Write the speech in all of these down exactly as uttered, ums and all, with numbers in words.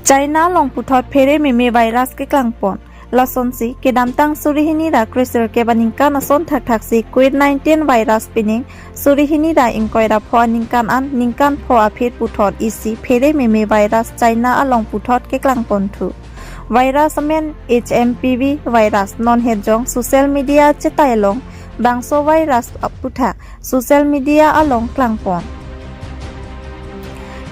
China along puthot phere meme virus keklangpon. Lasonsi, kedamtang suri hini ra kresirkep aningkan ason thakthaksi covid nineteen virus pining suri hini ra ingkoi ra pho aningkan an ningkan pho aphi puthot isi phere meme virus China along puthot keklangponthu. Virus amen H M P V virus non hetjong social media chetai along bangso virus aputhak social media along klangpon.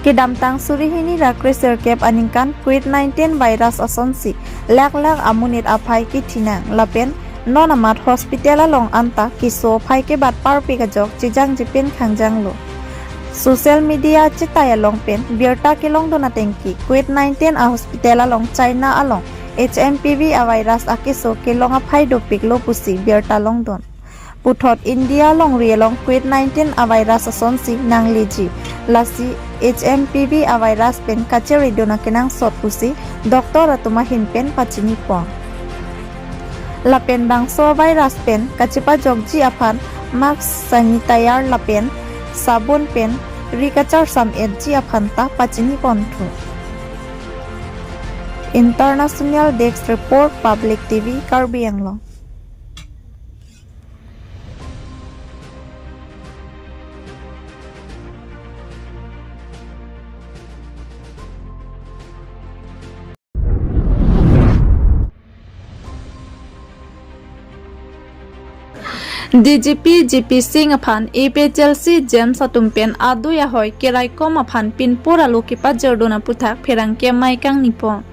Kedamtang suri hini ra kresirkep aningkan covid nineteen virus asonsi lakh lakh amonit aphai kethinang lapen non amat hospital along anta keso aphai kebat parpik ajok chejangje pen khangjanglo. Social media chetai along pen birta kelongdun atengke covid nineteen a hospital along China along H M P V a virus akeso kelong aphai dopiklo pusi birta longdun. Puthot India longri along covid nineteen a virus asonsi nangleji. Lasi H M P V a virus pen kacheridun akenangsot pusi doctor atum ahin pen pachinipon. Lapen bangso virus pen kachepajokji aphan mask, sanitizer lapen sabun pen ri kacharsam etji aphan ta pachiniponthu. International Desk Report, Public T V, Karbi Anglong. D G P G P Singh aphan A P H L C Gems atum pen adui ahoi keraikom aphan pinpur alo kepajirdun aputhak pherangke amei kangnipon.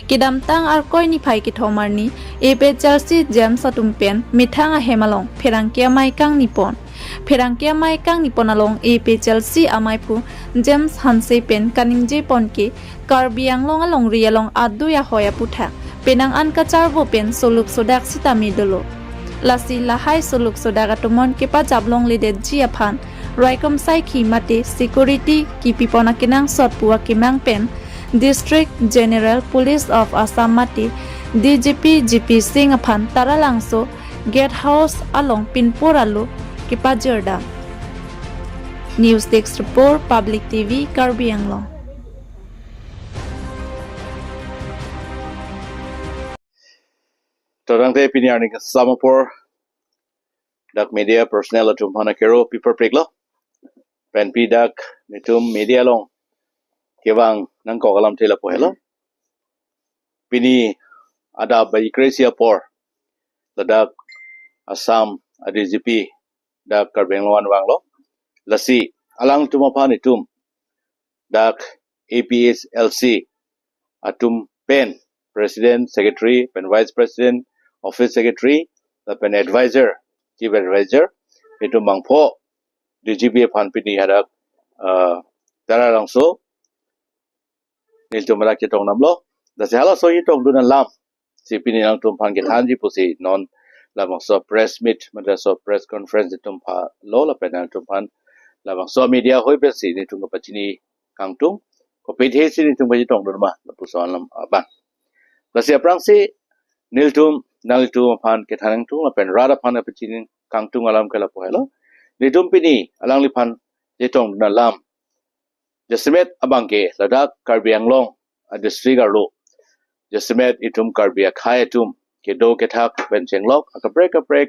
Kedamtang Arkoi niphai kethom arni A P H L C Gems atum pen methang ahem along pherangke amei kangnipon. Pherangke amei kangnipon along A P H L C ameiphu James Hanse pen kaningjepon ke Karbi Anglong alongri along adui ahoi aputhak penang an kacharvo pen soluk sodak sitame dolo. Lasi lahai soluk sodak atum an kepajap longledetji aphan raikom saikhi mate security kipipon akenangsot pu akemang pen District General Police of Assam mate D G P G P Singh aphan Taralangso Guest House along pinpur alo kepajirdam. News Desk Report, Public T V, Karbi Anglong. Todangte pini arni kesam apor dak media personnel atum aphan akero piperpreklo. Penpi dak netum media along kevang nangkok alamthe lapu helo. Pini adap bai kre-isi apor ladak Assam a D G P dak Karbi Anglong an vanglo. Lasi alangtum aphan itum dak A P H L C atum pen President, Secretary, pen Vice President, Office Secretary, lapen Advisor, Chief Advisor, itum bangpho D G P aphan pini hadak, uh, Taralangso nelitum hadak chetongdamlo. Lasi halaso chetongdun alam si pini nangtum aphan kethanji pusi non labangso press meet, mate laso press conference itum phalo lapen nangtum aphan labangso media ahoi pensi netum kapachini kangtung. Kopi the si netum kachetongdun ma lapuson alam abang. Lasi aphrangsi nelitum nanglitum aphan kethan kangtung lapen rat aphan kapachini kangtung alam ke lapu helo. Netum pini alangliphan chetongdun alam jasemet abang ke ladak Karbi Anglong a district arlo jasemet itum Karbi akhei atum kedo kethak pen chenglok akaprek kaprek,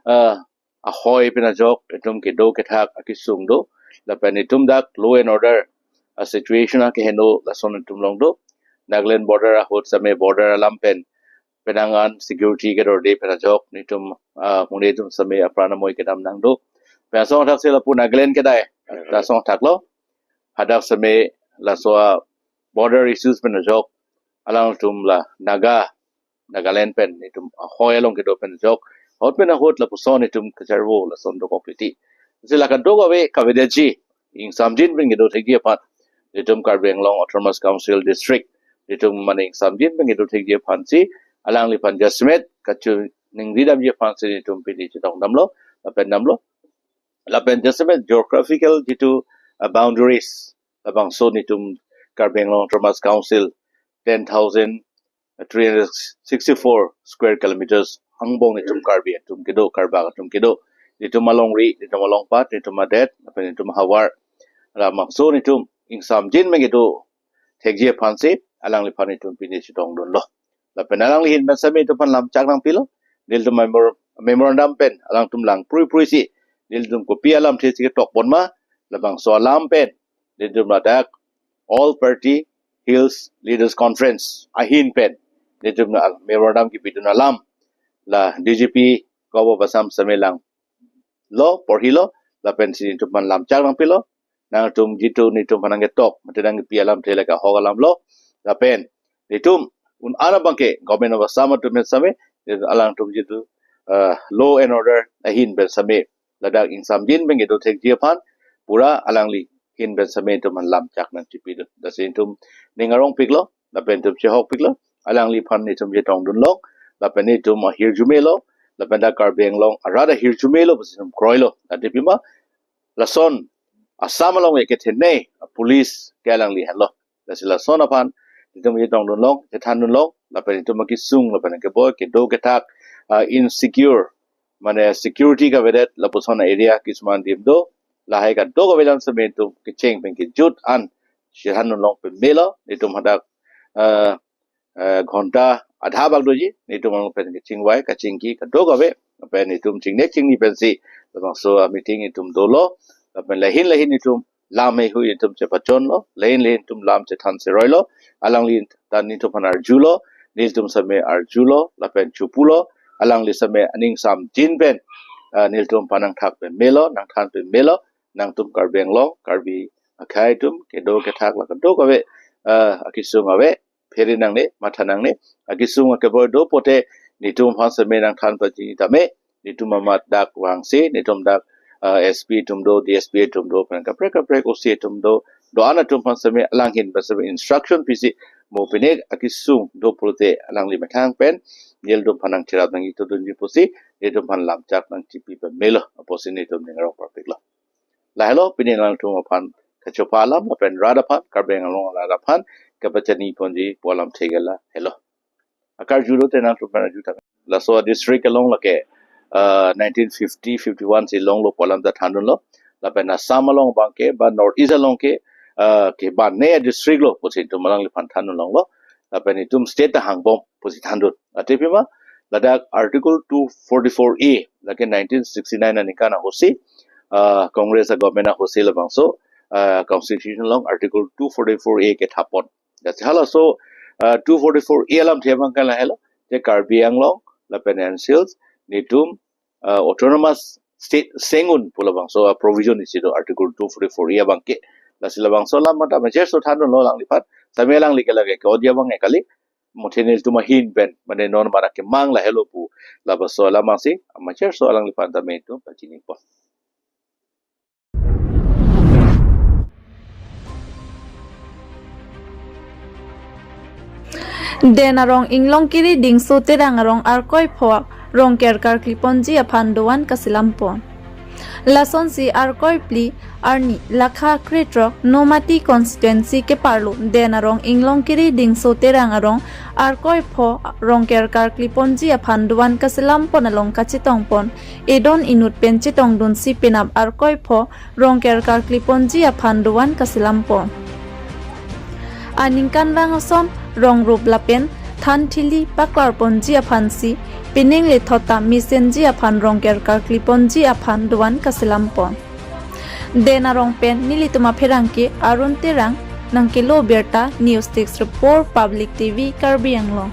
uh, ahoi pen ajok itum kedo kethak akesung do. Lapen itum dak law and order a situation akeheno lason itum along do. Nagaland border ahut same border alam pen penang an security kedorde pen ajok netum, ah, hune atum same apran amoi kedam nangdo. Pen asong athak si lapu Nagaland kedai, ta asong athaklo. Hadak same laso a border issues pen ajok alangtum la Naga, Nagaland pen netum ahoi along kedo pen ajok ahut pen ahut lapuson netum kacharvo lason dokok titi. Si la kadokave kavedetji ingsamjin pen kedo thekji aphan netum Karbi Anglong Autonomous Council District netum mane ingsamjin pen kedo thekji aphansi alangliphan jasemet kachiningri damji aphansi netum pini chetongdamlo lapen damlo. Lapen jasemet geographical jitu, uh, boundaries labangso netum Karbi Anglong Autonomous Council ten thousand three hundred sixty-four square kilometers angbong netum Karbi atum kedo, Karbak atum kedo. Netum alongri, netum alongpat, netum adet, lapen netum ahavar, labangso netum ingsamjin pen kedo thekji aphansi alangliphan itum pine chetongdunlo. Lapen alangli ahin pen same itum aphan lam chak nangpilo. Nelitum memor-, memorandum pen alangtum lang pruipruisi nelitum kopi alamthe si ketokponma, labangso alam pen nelitum ladak All Party Hills Leaders Conference ahin pen nelitum na memorandum kipidun alam la D G P Govt of Assam same langlo, porhilo, lapensi nelitum aphan lam chak nangpilo. Nangtum jitu nelitum aphan nangketok mate nangkepi alamthe lake ahok alamlo. Lapen nelitum un-an abangke Government of Assam atum pen same, alangtum jitu, uh, law and order ahin pen same, ladak ingsamjin pen kedo thekji aphan pura alangli ahin pen same itum aphan lam chak nangchipidun. Lasi itum ning arongpiklo, lapen itum chehokpiklo. Alangliphan itum chetongdunlong, lapen itum ahirjumelo, lapen dak Karbi Anglong arat ahirjumelo pusi itum kroilo. Atipima lason Assam along ekethenei police ke alangli henlo. Lasi lason aphan itum chetongdunlong, chethandunlong, lapen itum akesung, lapen keboi, kedo kethak, ah, insecure, mane security kavedet lapuson area kisuman adim do, lahai kadokave alam same itum kecheng pen kejut an chethandunlong pamelo. Itum hadak, eh, eh, ghonta adha bak doji, itum along pen kachingvai, kachingki kadokave, lapen itum chingnek chingni pensi labangso a meeting itum dolo, lapen lahin lahin itum lam heihui itum chepachonlo, lahin lahin itum lam chethan cheroilo. Alangli ta nelitum aphan arjulo, nelitum same arjulo, lapen chupulo, alangli same aning samjin pen, ah, nelitum aphan nangthak pamelo, nangthan pamelo. Nangtum Karbi Anglong, Karbi akhei atum kedo kethak la kadokave, ah, akesung ave, phere nangne, matha nangne. Akesung akeboi do pote nelitum aphan same nangthan paji tame, nelitum amat dak vangsi, nelitum dak, ah, S P atum do, D S P atum do, pen kaprek kaprek O C atum do, do-an atum aphan same alang ahin pen same instruction pisi mo pine akesung do pulote alangli methang pen nelitum aphan nangcherap nangchetongdunji pusi nelitum aphan lam chak nangchipi pamelo, apotsi nelitum ning arong parpiklo. Lahelo pini nangtum aphan kachopa alam lapen rat aphan, Karbi Anglong arat aphan kapachini ponji pu alamthe ke lahelo. Akarju lote nangtum aphan arju tame. Laso district along lake, ah, nineteen fifty fifty-one si longlo pu alam ta thandunlo. Lapen Assam along abangke, ba North East along ke, ah, kebanne district lo pusi itum alangliphan thandunlonglo. Lapen itum state ta hangbom pusi thandun. Atipima ladak Article two forty-four A, lake nineteen sixty-nine aningkan ahutsi, ah, Congress a government ahutsi labangso, ah, constitution along Article two forty-four A kethapon. Lasi halaso, ah, two forty-four A alamthe abangke lahelo, je Karbi Anglong lapen N C Hills nelitum, ah, autonomous state seng-un pu labangso, ah, provision isi do Article two forty-four A abangke. Lasi labangso alam mate macherso thandunlo alangliphan. Same alangli ke lake ke-odi abang kali. Muthe nelitum ahin pen, mane non mara kemang lahelo pu labangso alam si macherso alangliphan tame itum pachini pon. Den arong Inglongkiri Dingso Terang arong Arkoi pho Rongker karkli ponji aphan doan kasilam pon. Lasonsi Arkoi phli arni lakha krethrok Nomati constituency keparlo Den arong Inglongkiri Dingso Terang arong Arkoi pho Rongker karkli ponji aphan doan kasilam pon along kachetong pon. Edon inut pen chetongdunsi penap Arkoi pho Rongker karkli ponji aphan doan kasilam pon. Aningkanvang ason rong rup lapen than thili paklar ponji aphansi pining lethot ta mesenji aphan Rongker karkli ponji aphan doan kasilam pon. Den arong pen nelitum apherangke Arun Terang nangkelo birta, News Desk Report, Public T V, Karbi Anglong.